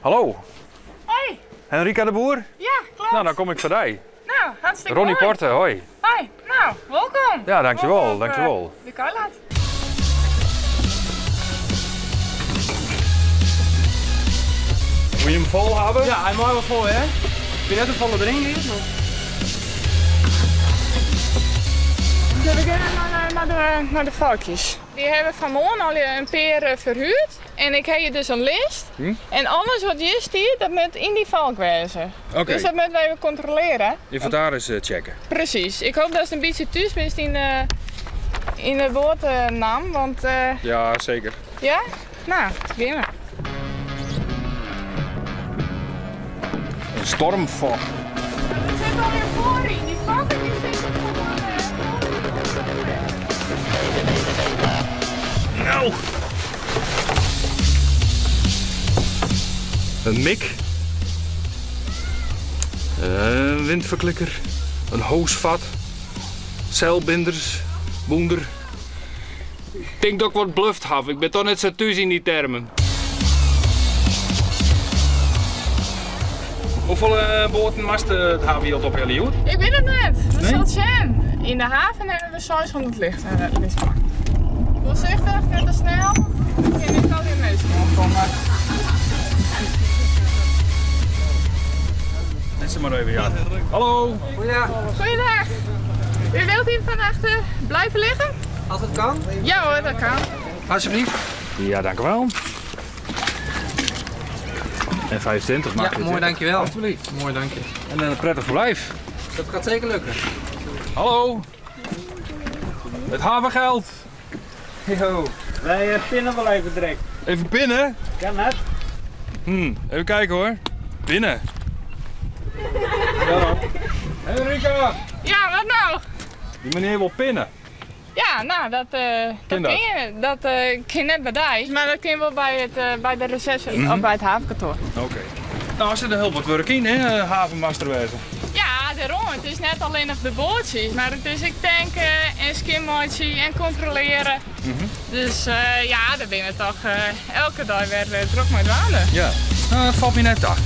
Hallo. Hoi. Henrika de Boer? Ja, klopt. Nou, dan kom ik foar dy. Nou, hartstikke Ronnie mooi. Porte, hoi. Hoi. Nou, wolkom. Ja, dankjewel, Wolkom op, dankjewel. de Kuilaat. Moet je hem vol hebben? Ja, hij mag wel vol, hè? Ik ben net een volle erin hier. Maar... We gaan naar de valkjes. Die hebben vanmorgen al een peer verhuurd. En ik heb hier dus een list. En alles wat hier staat, dat moet in die valk wezen. Oké. Dus dat moeten wij even controleren. Inventaris checken. Precies. Ik hoop dat ze een beetje thuis bent in de woordnaam. Want Ja, zeker. Ja? Nou, gaan we. Een stormfok. Er zit alweer voor in. Die valken die zitten gewoon Nou! Een mik. Een windverklikker. Een hoosvat. Zeilbinders. Boender. Ik denk dat ik wat bluft heb. Ik ben toch net zo thuis in die termen. Hoeveel boten mast het havenjild op Eliud? Ik weet het net. Dat Nee? zal het zijn. In de haven hebben we 600 lichtpakken. Voorzichtig, net te snel. Ik kan niet al die mensen komen. Mensen maar even, ja. Hallo. Goeiedag. Goeiedag. U wilt hier vannacht blijven liggen? Als het kan. Ja hoor, dat kan. Alsjeblieft. Ja, dank u wel. En 25 maakt Ja, het, mooi, hè? dankjewel. Alsjeblieft. Mooi, dank je. En een prettig verblijf. Dat gaat zeker lukken. Hallo. Het havengeld. Yo. Wij pinnen wel even direct. Even pinnen? Kan dat? Even kijken hoor. Pinnen. Ja. Henrika! Ja, wat nou? Die meneer wil pinnen. Ja, nou, dat Ken dat? kun je. Dat kun je net bij die, maar dat kun je wel bij de receptie of bij het havenkantoor. Oké. Nou, er zit een heel wat werk in, hè, havenmaster wezen. Ja, daarom. Het is net alleen op de bootjes, maar het is ik tanken en skimmootje en controleren. Dus ja, daar ben je toch elke dag weer druk mee dwalen. Ja. Nou, dat valt me net af.